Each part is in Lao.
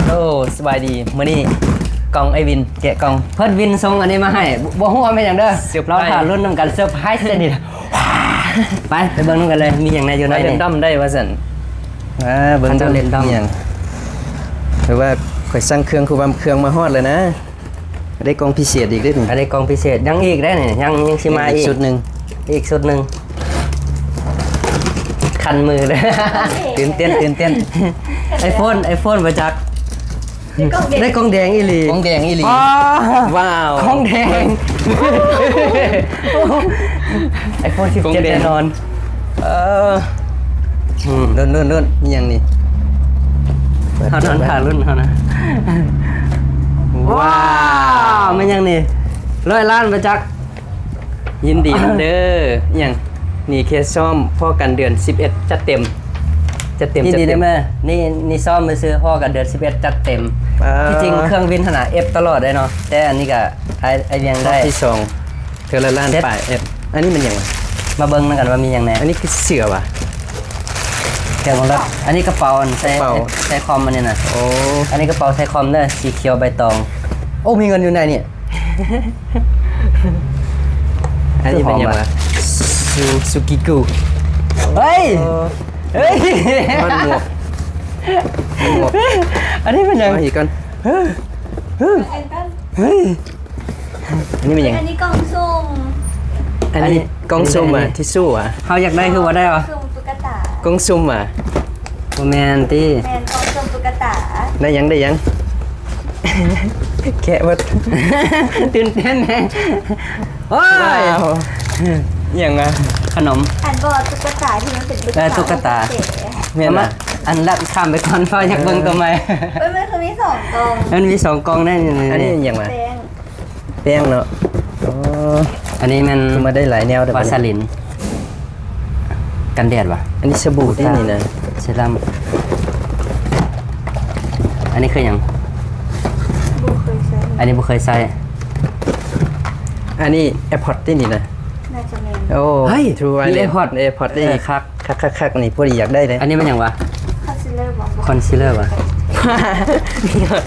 ໂອ້ ສະບາຍດີ ມື້ນີ້ກ້ອງໄອ້ວິນແກະກ່ອງ ເພິ່ນວິນສົ່ງອັນນີ້ມາໃຫ້ ບໍ່ ບໍ່ຮູ້ວ່າແມ່ນຫຍັງເດີ ເຊີໄພຣສ໌ ລໍຖ້າລຸ້ນນຳກັນ ເຊີໄພຣສ໌ເດນີ້ ໄປ ໄປເບິ່ງນຳກັນເລີຍ ມີຫຍັງແດ່ຢູ່ໃນນີ້ ເຣນດອມໄດ້ວ່າຊັ້ນ ອ່າ ເບິ່ງ ເຂົາເຈົ້າເຣນດອມ ມີຫຍັງ ແຕ່ວ່າຂ້ອຍສັ່ງເຄື່ອງ ຄືວ່າເຄື່ອງມາຮອດແລ້ວນະ. ໄດ້ກ່ອງພິເສດອີກເດ້ນີ້ ອັນນີ້ກ່ອງພິເສດ ຍັງອີກໄດ້ນີ້ ຍັງ ຍັງຊິມາອີກ ອີກຊຸດໜຶ່ງ ອີກຊຸດໜຶ່ງ ຄັນມືເດີ ຕື່ນເຕັ້ນ ຕື່ນເຕັ້ນ ໄອໂຟນ ໄອໂຟນບໍ່ຈັກ ໄດ້ກ່ອງແດງ ໄດ້ກ່ອງແດງອີ່ຫຼີ ກ່ອງແດງອີ່ຫຼີ ວ້າວ ກ້ອງແດງ ໄອໂຟນສິບເຈັດ ກ້ອງແດງ ແນ່ນອນ ເອີ ອືມ ລຸ້ນ ລຸ້ນ ລຸ້ນ ມີຫຍັງນີ້ ເຮົານອນຖ້າລຸ້ນເຮົານະ ວ້າວ ແມ່ນຫຍັງນີ້ ຮ້ອຍລ້ານບໍ່ຈັກ ຍິນດີນຳເດີ ອີຫຍັງ ນີ້ແຄ່ຊ້ອມ ພໍ້ກັນເດືອນສິບເອັດ ຈັດເຕັມ ຈັດເຕັມ ຍິນດີນຳເດີ ຈັດເຕັມ ນີ້ ນີ້ຊ້ອມຊື່ໆ ພໍ້ກັນເດືອນສິບເອັດ ຈັດເຕັມ ອ່າ ທີ່ຈິງເຄື່ອງວິນຫັ້ນນະ ເອັຟຕະຫຼອດເດ້ເນາະ ແຕ່ອັນນີ້ກະ ອ້າຍ ອ້າຍວຽງໄດ້ ຮອບທີສອງ ເທື່ອລະລ້ານປາຍ ເອັຟ ອັນນີ້ມັນຫຍັງວະ ມາເບິ່ງນຳກັນວ່າມີຫຍັງແດ່ ອັນນີ້ຄືເສື້ອຫວາ ແກະເບິ່ງເດີ ອັນນີ້ກະເປົາ ອັນໃສ່ ກະເປົາ ໃສ່ຄອມອັນນີ້ນະ ໂອ້ ອັນນີ້ກະເປົາໃສ່ຄອມເດີ ສີຂຽວໃບຕອງ ໂອ້ ມີເງິນຢູ່ໃນນີ້ ອັນນີ້ເປັນຫຍັງວະ ຊູ ຊູກິກຸ ເຮີ້ຍ ໂອ້ ເຮີ້ຍ ມັນໝວກ ໝວກ ອັນນີ້ເປັນຫຍັງ ເອົາອີກກ່ອນ ເຮີ້ຍ ເຮີ້ຍ ອັນນີ້ແມ່ນຫຍັງ ອັນນີ້ກ່ອງຊຸ່ມ ອັນນີ້ ອັນນີ້ກ່ອງຊຸ່ມຫວາ ທິຊຊູ່ຫວາ ເຮົາຢາກໄດ້ຄືບໍ່ໄດ້ຫວາ ຊຸ່ມຕຸກກະຕາ ກ່ອງຊຸ່ມຫວາ ບໍ່ແມ່ນຕິ ແມ່ນກ່ອງຊຸ່ມຕຸກກະຕາ ໄດ້ຫຍັງ ໄດ້ຫຍັງ ແກະເບິດ ຕື່ນເຕັ້ນແຮງ ໂອ້ຍ ວ້າວ ອີຫຍັງວະ ຂະໜົມ ອັນບໍ່ ຕຸກກະຕາທີ່ມັນເປັນຕຸກກະຕາ ເອີ ຕຸກກະຕາ ແມ່ນຫວາ ອັນລັດຂ້າມໄປກ່ອນ ເພາະຢາກເບິ່ງໂຕໃໝ່ ເອີ ມັນຄືມີສອງກ່ອງ ມັນມີສອງກ່ອງແນ່ ນີ້ ນີ້ ອັນນີ້ຫຍັງວະ ແປ້ງ ແປ້ງເນາະ ອໍ ອັນນີ້ແມ່ນ ຄືມາໄດ້ຫຼາຍແນວແທ້ ວາສະລິນ ກັນແດດຫວາ ອັນນີ້ສະບູຕິນີ້ນະ ເຊຣຳ ອັນນີ້ຄືຫຍັງ ບໍ່ເຄີຍໃຊ້ ອັນນີ້ບໍ່ເຄີຍໃຊ້ ອັນນີ້ແອພອດຕິນີ້ນະ ໜ້າຈະແມ່ນ ໂອ້ ເຮີ້ຍ ທຣູ ມີແອພອດ ແອພອດຕິ ເອີ ຄັກ ຄັກໆໆ ນີ້ພໍດີຢາກໄດ້ເດ້ ອັນນີ້ແມ່ນຫຍັງຫວາ ຄອນຊີລເລີ ບໍ່ ຄອນຊີລເລີຫວາ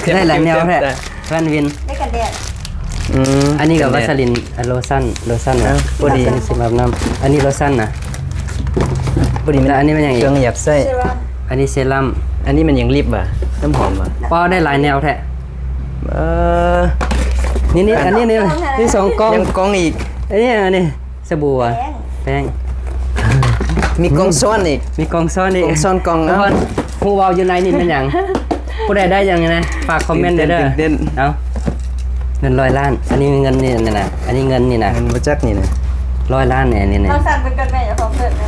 ຄືໄດ້ຫຼາຍແນວແທ້ ແວ່ນວິນ ໄດ້ກັນແດດ ອືມ ອັນນີ້ກະ ກັນແດດ ວາສະລິນ ອາ ໂລຊັນ ໂລຊັນນະ ເອົ້າ ພໍດີ ອັນນີ້ເຊັມອາບນ້ຳ ອັນນີ້ໂລຊັນນະ ພໍດີ ແລ້ວອັນນີ້ແມ່ນຫຍັງອີກ ເຄື່ອງຢາກໃຊ້ ເຊຣຳ ອັນນີ້ເຊຣຳ ອັນນີ້ແມ່ນຫຍັງ ລິບຫວາ ນ້ຳຫອມຫວາ ປ້າ ໄດ້ຫຼາຍແນວແທ້ ເອີ ນີ້ໆ ອັນນີ້ນີ້ ມີສອງກ່ອງ ຍັງກ່ອງອີກ ອັນນີ້ ອັນນີ້ ສະບູຫວາ ແປ້ງ ແປ້ງ ມີກ່ອງຊ້ອນອີກ ມີກ່ອງຊ້ອນອີກ ກ່ອງຊ້ອນກ່ອງ ເອົ້າ ຮູ້ວ່າຢູ່ໃນນີ້ແມ່ນຫຍັງ ຜູ້ໃດໄດ້ຫຍັງນີ້ນະ ຝາກຄອມເມັນແດ່ເດີ ຕື່ນເຕັ້ນ ເອົ້າ ເງິນຮ້ອຍລ້ານ ອັນນີ້ເງິນນີ້ນະ ອັນນີ້ເງິນນີ້ນະ ເງິນບໍ່ຈັກນີ້ນະ ຮ້ອຍລ້ານນີ້ ອັນນີ້ນະ ເອົາສັ່ນເບິ່ງກ່ອນແມ່ ຢ່າເຂົ້າເປີດນະ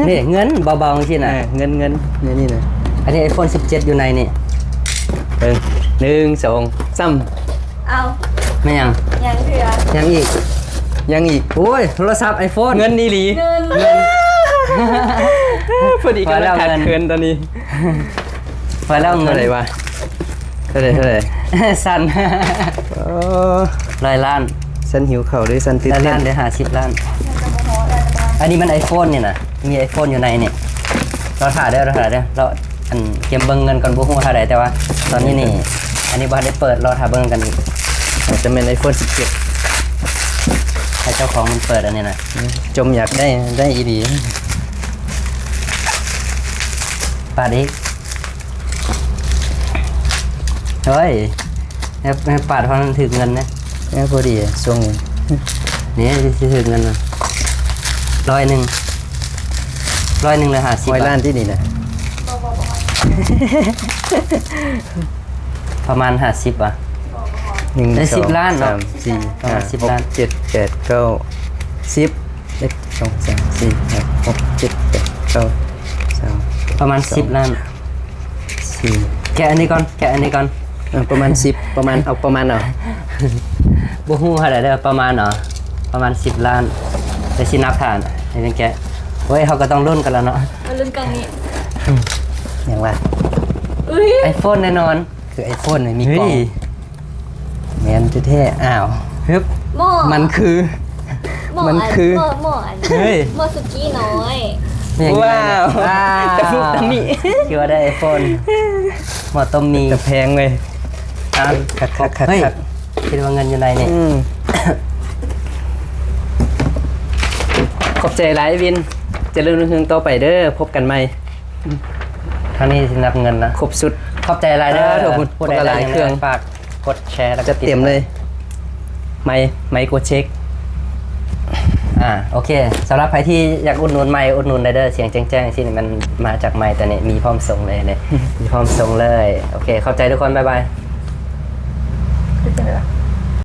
ນີ້ເງິນເບົາໆຈັ່ງຊີ້ນະ ເອີ ເງິນ ເງິນ ນີ້ນະ ອັນນີ້ໄອໂຟນສິບເຈັດຢູ່ໃນນີ້ ເບິ່ງ ໜຶ່ງ ສອງ ສາມ ເອົ້າ ແມ່ນຫຍັງ ຍັງເທື່ອ ຍັງອີກ ຍັງອີກ ໂອ້ຍ ໂທລະສັບໄອໂຟນ ເງິນອີ່ຫຼີ ເງິນ ພໍດີກຳລັງຂາດເຂີນຕອນນີ້ ໄປແລ້ວເງິນ ເທົ່າໃດຫວາ ເທົ່າໃດ ເທົ່າໃດ ຊັ້ນ ໂອ້ ຮ້ອຍລ້ານ ຊັ້ນຫິວເຂົ້າເລີຍ ຊັ້ນຕື່ນເຕັ້ນ ຮ້ອຍລ້ານ ຫຼື ຫ້າສິບລ້ານ ອັນນີ້ມັນໄອໂຟນນີ້ນະ ມີໄອໂຟນຢູ່ໃນນີ້ ລໍຖ້າເດີ ລໍຖ້າເດີ ລໍ ອັນ ກຽມເບິ່ງເງິນກ່ອນ ບໍ່ຮູ້ເທົ່າໃດ ແຕ່ວ່າຕອນນີ້ນີ້ ອັນນີ້ບໍ່ທັນໄດ້ເປີດ ລໍຖ້າເບິ່ງກັນອີກ ອາດຈະແມ່ນໄອໂຟນສິບເຈັດ ໃຫ້ເຈົ້າຂອງມັນເປີດອັນນີ້ນະ ອືມ ຈົ່ມຢາກໄດ້ ໄດ້ອີ່ຫຼີ ປາດອີກ ໂອ້ຍ ແຮບ ແຮບປາດເພາະມັນຖືກເງິນນະ ແຮບພໍດີຊ່ວງນີ້ ນີ້ຊິຖືກເງິນນະ ຮ້ອຍໜຶ່ງ ຮ້ອຍໜຶ່ງ ຫຼື ຫ້າສິບ ຮ້ອຍລ້ານຕິນີ້ນະ ປະມານຫ້າສິບຫວາ ໜຶ່ງ ໄດ້ສິບລ້ານເນາະ ສອງ ສາມ ສີ່ ປະມານສິບລ້ານ ຫ້າ ຫົກ ເຈັດ ແປດ ເກົ້າ ສິບ ເອັດ ສອງ ສາມ ສີ່ ຫ້າ ຫົກ ເຈັດ ແປດ ເກົ້າ ສາມ ປະມານສິບລ້ານ ສີ່ ແກະອັນນີ້ກ່ອນ ແກະອັນນີ້ກ່ອນ ເອີ ປະມານສິບ ປະມານ ເອົາປະມານເອົາ ບໍ່ຮູ້ເທົ່າໃດເດີ ປະມານເອົາ ປະມານສິບລ້ານ ແຕ່ຊິນັບຖ້າໃຫ້ເພິ່ນແກະ ໂອ້ຍ ເຮົາກະຕ້ອງລຸ້ນກັນແລ້ວເນາະ ມາລຸ້ນກັນນີ້ ຫຍັງວະ ອຸ້ຍ ໄອໂຟນແນ່ນອນ ຄືໄອໂຟນນີ້ມີກ່ອງ ເຮີ້ຍ ແມ່ນແທ້ໆ ອ້າວ ຮຶບ ໝໍ້ ມັນຄື ໝໍ້ ມັນຄື ອັນ ໝໍ້ ໝໍ້ອັນ ເຮີ້ຍ ໝໍ້ສຸກີ້ນ້ອຍ ແມ່ນ ວ້າວ ວ້າວ ຕະມຸຕະມິ ຄືວ່າໄດ້ໄອໂຟນ ໝໍ້ຕົ້ມໝີ່ ແຕ່ແພງເວີຍ ອ່າ ຄັກໆໆ ເຮີ້ຍ ຄິດວ່າເງິນຢູ່ໃນນີ້ ອືມ ຂອບໃຈຫຼາຍວິນ ຈະເລີນຮຸ່ງເຮືອງຕໍ່ໄປເດີ ພົບກັນໃໝ່ ທາງນີ້ຊິນັບເງິນນະ ຄົບຊຸດ ຂອບໃຈຫຼາຍເດີ ເອີ ຂອບຄຸນ ຜູ້ໃດໄດ້ເງິນ ເຄື່ອງ ຝາກກົດແຊ ແລ້ວກໍ ຈັດເຕັມເລີຍ ໄມ ໄມໂຄຣເຊັກ ອ່າ ໂອເຄ ສຳລັບໃຜທີ່ຢາກອຸດໜູນໄມ ອຸດໜູນໄດ້ເດີ ສຽງແຈ້ງໆ ຊີ້ ມັນມາຈາກໄມ ແຕ່ນີ້ມີພ້ອມສົ່ງເລີຍ ນີ້ ມີພ້ອມສົ່ງເລີຍ ໂອເຄ ຂອບໃຈທຸກຄົນ ບາຍບາຍ.